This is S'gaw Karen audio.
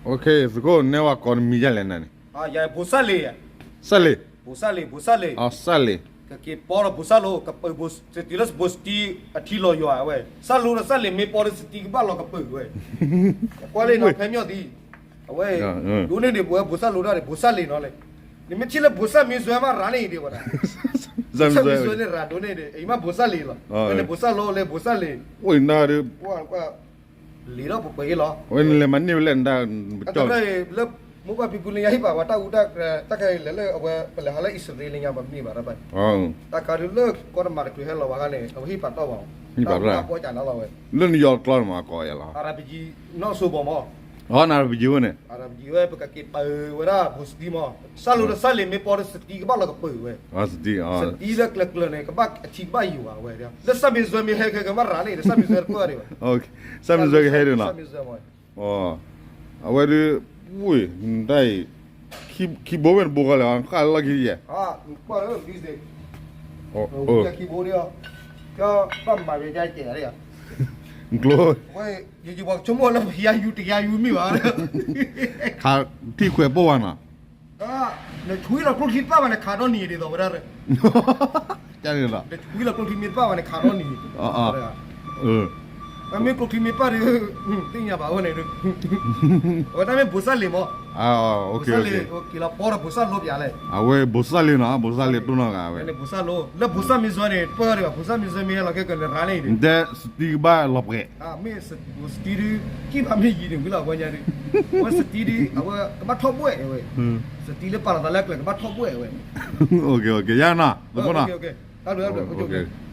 သုးခိၣ်နဲၣ်ဝဲကိးနမံၤဒ်လဲၣ်နၤန့ၣ်, ဘိၣ်စၣ်လ့ၤ, ဘိၣ်စၣ်လ့ၤ, ဘိၣ်စၣ်လ့ၤ, စၣ်လ့ၤ, ကက့ၤပီဒီးဘိၣ်စၣ်လိၤ ကပၢၤဘိၣ်စတံ လၢဘိၣ်စတံအထံလီၤယွၤဝဲ, စၣ်လိၤဒီးစၣ်လ့ၤမ့ၢ်ပီဒီးစတံကဘၣ်လီၤကပၢၤဝဲ, ကွၢ်လံနီၤ ဖဲမညီၣ်သံ, အဝဲ, ဒိၣ်န့ၢ်ဒံးပဝဲဘိၣ်စၣ်လိၤဒၣ်န့ၣ် ဘိၣ်စၣ်လ့ၤနီၤလဲၣ်, နမ့ၢ်ထံၣ်လၢဘိၣ်စၣ်မံစွဲမးရၤန့ၣ်ဒံးဝဲဒၣ်, ဘိၣ်စၣ်မံစွဲန့ၣ်ရၤဒိၣ်န့ၢ်ဒံး အံၤမ့ၢ်ဘိၣ်စၣ်လ့ၤလီၤ, ဖဲန့ၣ်ဘိၣ်စၣ်လိၤလဲၣ် ဘိၣ်စၣ်လ့ၤ, အိၣ်နၤဒီး လံာ်ဒီးပှဲၤပှဲၤအံၤလီၤ, အဝဲန့ၣ်လဲၤမၤန့ၢ်ဝဲလဲၣ်နတၢ်ကၠီၣ်, လၢမိၢ်ပၢ်ဖံဖုလၢညါဟ့ၣ်ပာ်ဝဲတၢ်အူတၢ်ကရၢ တၢ်ခဲအံၤလဲၣ်လၢအဝဲ ပလဲၤဟးလၢအံၣ်စရ့လးလၢညါပမ့ၢ်ဘၣ်တၢ်ဘၣ်, တၢ်ခါဒုးလၢကီတမးတချုးဟဲလီၤဘၣ်ခါန့ၣ် အဝဲဟ့ၣ်ပာ်တၢ်ဘၣ်, တၢ်အူတၢ်ပီးကးနၤလီၤဝဲ, လၢနယီၤကျီန့ၣ်မးကီးယဲလီၤ, အရၤပကံ, နီၣ်စိဘီမး, အရၤပကံဝဲန့ၣ်, အရၤပကံဝဲ ပကက့ၤပၢၤဝဲဒၣ်ဘိၣ်စတံမး, စၣ်လိၤဒီးစၣ်လ့ၤမ့ၢ်ပီဒီးစတံကဘၣ်လီၤကပၢၤဝဲ, စတံလၢကျၢၤကျၢၤန့ၣ် ကဘၣ်အထံကဘၣ်ယိာ်ဘၣ်ဝဲ, လၢဘိၣ်စၣ်မံစွဲမ့ၢ်ဟဲခဲကဘၣ်ရၤန့ၣ် ဘိၣ်စၣ်မံစွဲတပၢၤဒံးဘၣ်, ဘိၣ်စၣ်မံစွဲကဟဲဒံးနီၤ, အဝဲဒုး, ဝ့ၢ်, တၢ်အံၤ, ခံဘိမ့ၢ်တဘိဃီလဲၣ် ဃၣ်လၢလီၢ်ခံယဲၢ်, ကျိ, ပှၤဆိကမိၣ်လၢပယါယူၤတယါယူၤမ့ၢ်ဘၣ်, ခးထံၣ်ခွဲးပိၢ်ဝဲနီၤ, နဆွံလီၤကျိချံတပၣ်ဘၣ်န့ၣ် ခးဒီနံၤဒ်သိးဝဲဒၣ်, နဆွံလီၤကျိချံမ့ၢ်တပၣ်ဘၣ်န့ၣ် ခးဒီနံၤ, တၢ်မ့ၢ်ကျိချံမ့ၢ်တပၣ်ဒီး, သ့ၣ်ညါဘၣ်ဝဲန့ၣ်, အဝဲတၢ်မ့ၢ်ဘိၣ်စၣ်လ့ၤမး, ဘိၣ်စၣ်လ့ၤ, က့ၤလီၤပီဒီးဘိၣ်စၣ်လိၤပျးလဲၣ်, အဝဲဘိၣ်စၣ်လ့ၤနီၤ ဘိၣ်စၣ်လ့ၤတိၢ်နီၢ်ဂၤဝဲ, ဘိၣ်စၣ်လိၤ လၢဘိၣ်စၣ်မံစွဲန့ၣ် တပၢၤဒံးဘၣ် ဘိၣ်စၣ်မံစွဲမ့ၢ်ဟဲလီၤခဲကနံၣ်ရၤန့ၣ်, နတဲစတံကဘၣ်လီၤပှဲၤ, မ့ၢ်စတံဒုး, ကံၣ်ဖးမ့ၢ်ယံၤန့ၣ်ဝံၤလီၤဝဲညါဒုး, အဝဲစတံဒုး အဝဲကဘၣ်ထီၣ်ဘှဲၣ်ဝဲ, စတံလၢပာ်လီၤသးလၢကျၢၤကဘၣ်ထီၣ်ဘှဲၣ်ဝဲ, ယါနီၤ, သဘိနီၤ, တၢ်ဘျုး,